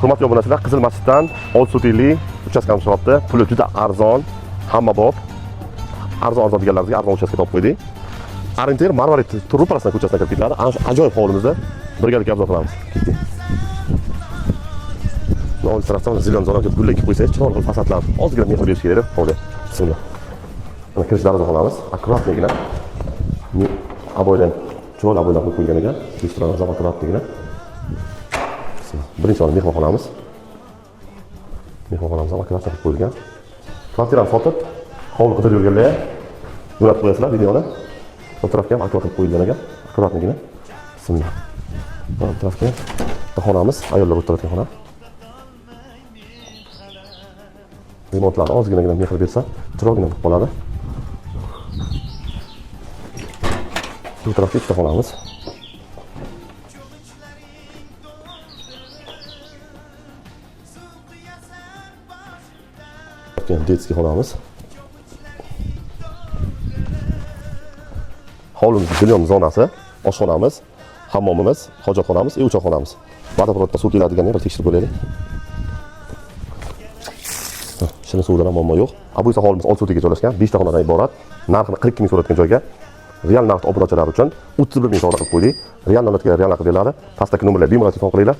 Hurmatli obunachilar, Qizil Masjiddan 6 sotikli uchastkamiz chiqyapti. Puli juda arzon, hamma bob. Arzon arzon deganlarimizga arzon uchastka topib qo'ydik. Orientir Marvarid ro'parasidan ko'chasidan kirib ketiladi. Ana shu ajoyib hovlimizda birgalikda обзор qilamiz. Ketdik. Old tarafdan mana зелён zona gul ekib qo'ysangiz, chiroyli qilib fasadlar. Ozgina mehr berish kerak hovli. Bismillah. Mana kirish darvozaxonamiz, аккуратный gina. Обой dan chiroyli обой lar qo'yib qo'yilgan ekan. Restoranimiz ham аккуратный gina. Bismillah. Birinchi o'rin mehmonxonamiz. Mehmonxonamiz ham аккуратно qilib qo'yilgan. Kvartirani sotib, hovli qidirib yurganlar jo'natib qo'yasizlar videoni. Bu tarafga ham akva qilib qo'yilgan ekan, аккуратный gina. Bismillah. Bu tarafga bitta xonamiz, ayollar o'tiradigan xona. Remontlarni ozginagina mehr bersa, chiroyli bo'lib qoladi. Bu tarafga ikkita xonamiz. Bu ham детский xonamiz. Hovlimiz зелён zonasi, oshxonamiz, hammomimiz, hojatxonamiz, uchoqxonamiz. Vodoprovoddan suv keladigan bir tekshirib ko'raylik. Shirin suvdan ham muammo yo'q. Bu esa hovlimiz 6 sotikga joylashgan, 5 ta xonadan iborat. Narxini 42 ming so'rayotgan joyga real narx obunachilar uchun 31 ming savdo qilib qo'ydik. Real davlatga real narx beriladi. Pastdagi nomerlarga bemalol telefon qilinglar.